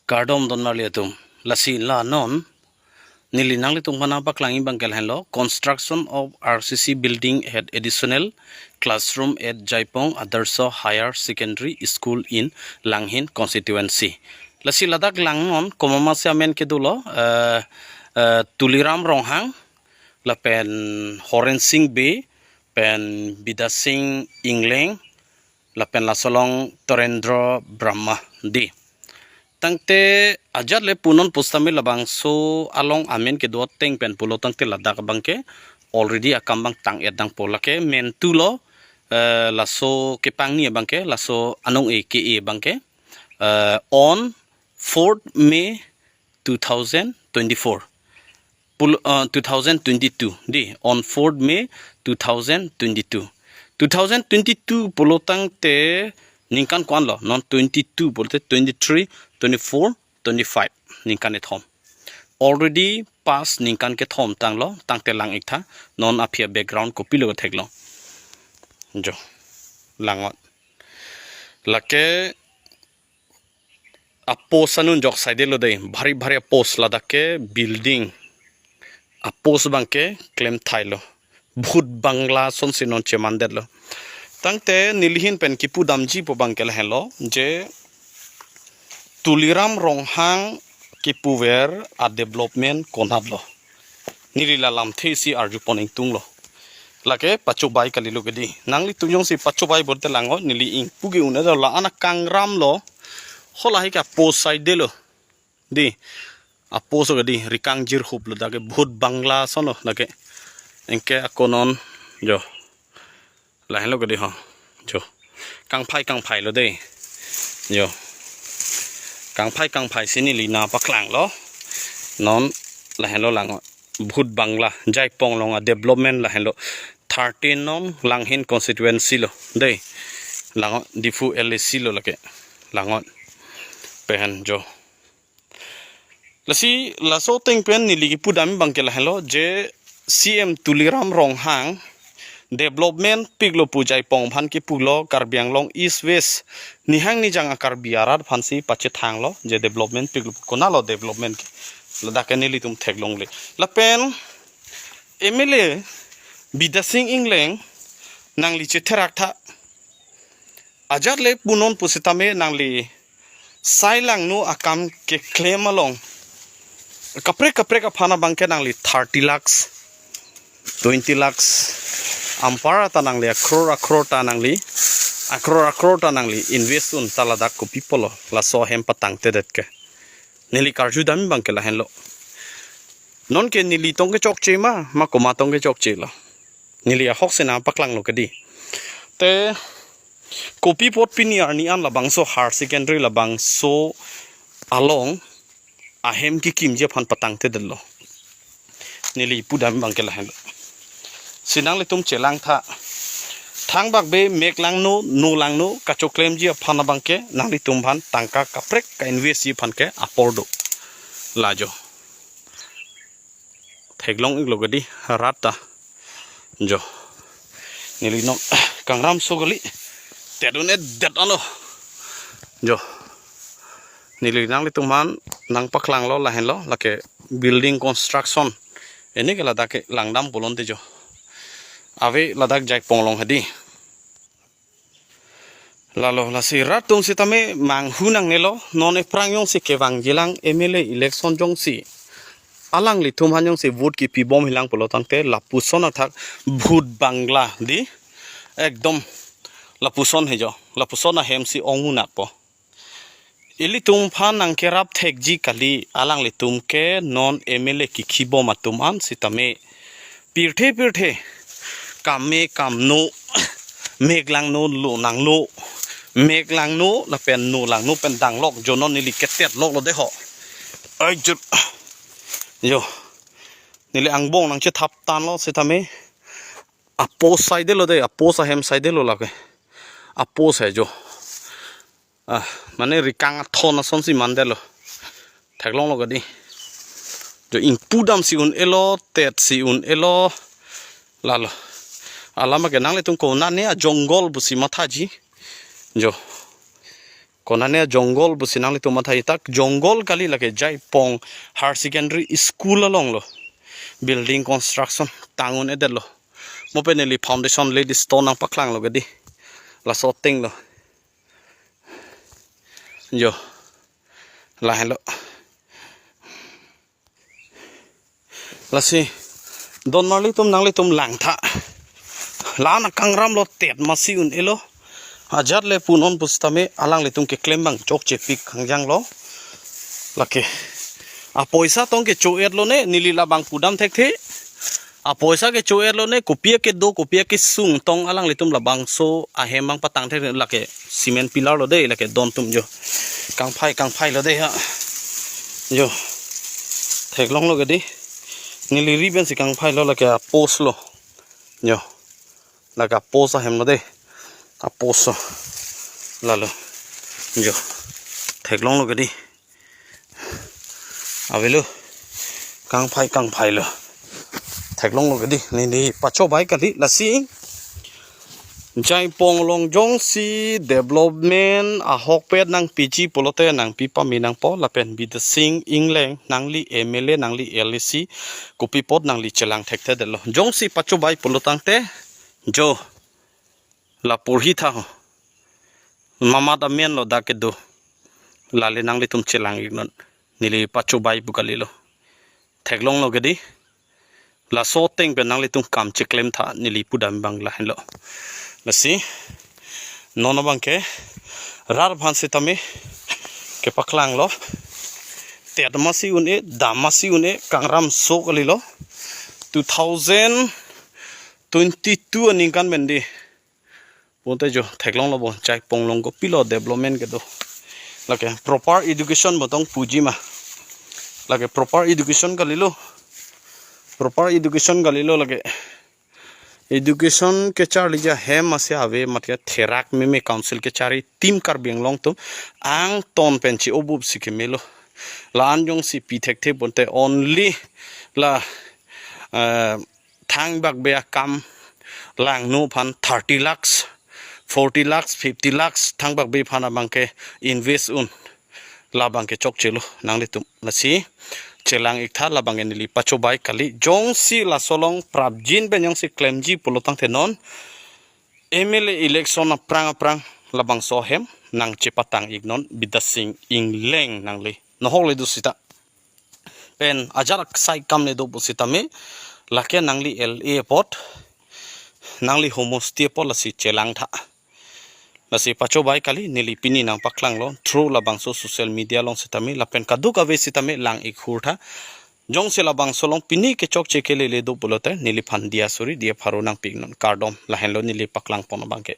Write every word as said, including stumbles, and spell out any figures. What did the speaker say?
Kardom don marli atum. Lasi la non neli nanglitum aphan nangpaklangji abangke lahenlo, construction of R C C building at additional classroom at Jaipong Adarsha Higher Secondary School in Langhin constituency. Lasi ladak langnon komat-mat si amen kedolo, eh, eh, Tuliram Ronghang, lapen Horen Sing Bey, pen Bidya Sing Engleng, lapen laso along Torendra Brahma, dei. Tangte ajat le punon pusitame labangso along amen kedo ateng pen pulo tangte ladak abangke already akam abang tang-et tangpo, lake mentu lo, eh, laso kepangni abangke, laso anong-e ke-e abangke, eh, on fourth May two thousand twenty-four. Pul-, uh, two thousand twenty-two, dei, on fourth May two thousand twenty-two. Two thousand twenty-two pulo tangte ningkan ko-an lo, non twenty-two pulote twenty-three, twenty-four, twenty-five, ningkan kethom. Already past ningkan kethom tanglo, tangte lang-ik tha, non aphi a-background kopilo theklong. Jo, langot. Lake a-post anun jok saidelo dei, bhari bhari a-post, ladak ke building a-post abangke klemthailo, bhut bangla asonsi non chemandetlo. Tangte neli ahin pen kipudamji pu abangke lahenlo, je Tuliram Ronghang kipuver a-development konatlo. Neli la lamthe si arjupon ingtunglo. Lake pachobai kalilo ke dei. Nanglitum jongsi pachobai pulote langot, neli ingpu ke un-e do, la-an akangram lo. Ho lahai ke a-post saidelo, dei. A-post ke dei, rikang jirhup lo, dak ke bhut bangla ason lo, dak ke. Anke ako non, jo. Lahenlo ke dei ho. Jo. Kangphai kangphai lo dei. Jo. Kangphai kangphai si neli nangpaklanglo. Non lahenlo langot. Bhut bangla, Jaipong along a-development lahenlo. Thirteen nong Langhin constituency lo. Dei. Langot Diphu L A C lo lake. Langot. Pehen jo. Lasi laso ateng pen neli kipudam abangke lahenlo, je C M Tuliram Ronghang development piklo pu Jaipong aphan kipulo, Karbi Anglong East West nihang nijang a-Karbi arat aphansi pachethanglo, je development piklo pu. Konatlo development ke, ladak ke nelitum theklongle. Lapen M L A Bidya Sing Engleng, nangli chetherak tha. Ajat le punon pusitame nangli sai langno akam keklem along, kaprek kaprek aphan abangke nangli thirty lakhs, twenty lakhs, anparta nangli a-crore a-crore ta nangli, a-crore a-crore ta nangli invest un, ta ladak kopi apotlo laso ahem patangtedet ke? Neli karjudam abangke lahenlo. Nonke neli tong kechokche ma, ma komat tong kechokche lo? Neli ahok si nangpaklanglo ke dei. Te kopi apot pini arni an labangso higher secondary labangso along ahem kekimji aphan patangtedetlo? Neli pudam abangke lahenlo. Si nanglitum chelang tha. Thangbak be mek langno, no langno kachoklemji aphan abangke nanglitum aphan tangka kaprek ka-invest ji aphan ke apor do. La jo. Theklong-iklo ke dei, rat ta. Jo. Neli non kangram so kali. Tet un-edet anlo. Jo. Neli nanglitum aphan nangpaklanglo lahenlo, lake building construction. Ini ke ladak ke langdam pulote jo. Ave ladak Jaipong along hadi. Lalo lasi rat atum sitame manghu nangnelo, non ephrang jongsi kevangjilang M L A election jongsi alanglitum aphan jongsi vote kipibomjilang pulo tangte lapuson athak bhut bangla dei, ekdom lapuson he jo, lapuson ahem si ong-unakpo. Ilitum aphan nangkerap thekji kali, alanglitum ke non M L A kikhibom atum an sitame. Pirthe pirthe kam me kam no, mek langno, lo nangno, mek langno lapen no langno pen danglok jo, non neli ketetloklo dei ho. Ai jut. Jo. Neli angbong nangchethap tanglo sitame. A-post saidelo dei, a-post ahem saidelo lake. A-post he jo. Ah, mane rikang athon asonsi mandetlo. Theklonglo ke dei. Jo, ingpudam si un-elo, tet si un-elo. Lalo. Alam ke nanglitum konane a-jungle pusi mathaji. Jo. Konane jonggol pusi nanglitum matha itak jonggol kali, lake Jaipong Higher Secondary School along lo. Building construction tang un-edetlo. Mo pen neli foundation laid stone nangpaklanglo kedi. Laso ateng lo. Jo. Lahenlo. Lasi don marlitum nanglitum langtha. La-an akangram lo, tet masi un-elo. Ajat le punon pusitame alanglitum keklem abang chokchepik kangjang lo. Lake apoisa tong kecho-etlo ne, neli labang pudam thekthe. Apoisa kecho-etlo ne, kopi akedo, kopi akesung tong alanglitum labangso ahem abang patang thek, lake cement pillar lo dei, lake don atum jo. Kangphai, kangphai lo dei ha. Jo. Theklonglo kedi. Neli ri pensi kangphai lo, lake apost lo. Jo. Lake apost ahem lo dei. Apost lo. Lalo. Jo. Theklonglo kedi. Avelo. Kangphai, kangphai lo. Theklonglo kedi. Neli pachobai kali lasi. Jaipong along jongsi development ahokpet nangpiji pulote nangpi pame nangpo, lapen Bidya Sing Engleng nangli M L A, nangli L A C, kopi apot nangli chelang thekthedetlo. Jongsi pachobai pulotangte jo, la porhi tha ho. Mamat amen lo dak kedo. Lale nanglitum chelang-iknon. Neli pachobai pu kalilo. Theklonglo kedi. Laso ateng pen nanglitum kam cheklem tha, neli pudam abang lahenlo. Lasi non abangke rat aphan sitame kepaklanglo. Tet masi un-e, dam masi un-e, kangram so kalilo. Two thousand twenty-two aningkan pen di. Bonta jo, theklonglo bo, Jaipong along kopilo development kedo. Lake proper education bo tong puji ma. Lake proper education kalilo. Proper education kalilo lake. Education kecharli ahem masi ave, mat ke therak meme council kechari team Karbi Anglong atum angton pen chi-obup si kemelo. La-an jongsi pi thekthe bonta only la, eh, thangbak be akam langno aphan thirty lakhs, forty lakhs, fifty lakhs thangbak be aphan abangke invest un. Labangke chokchelo nanglitum. Lasi chelang-ik tha, labangke neli pachobai kali. Jongsi laso along prapjin pen jongsi klemji pulotangte non M L A election aphrang aphrang labangso ahem nangchepatang-iknon Bidya Sing Engleng nangli. Nohok le do sita. Pen ajat aksai kam ne do pusitame, lake nangli L A apot, nangli homosti apot lasi chelang tha. Lasi pachobai kali, neli pini nangpaklanglo through labangso social media along sitame, lapen kadokave sitame lang-ik hur tha. Jongsi labangso along pini kechokche kelele do pulote, neliphan diya suri, diya pharo nangpi-iknon. Kardom, lahenlo neli paklangpon abangke.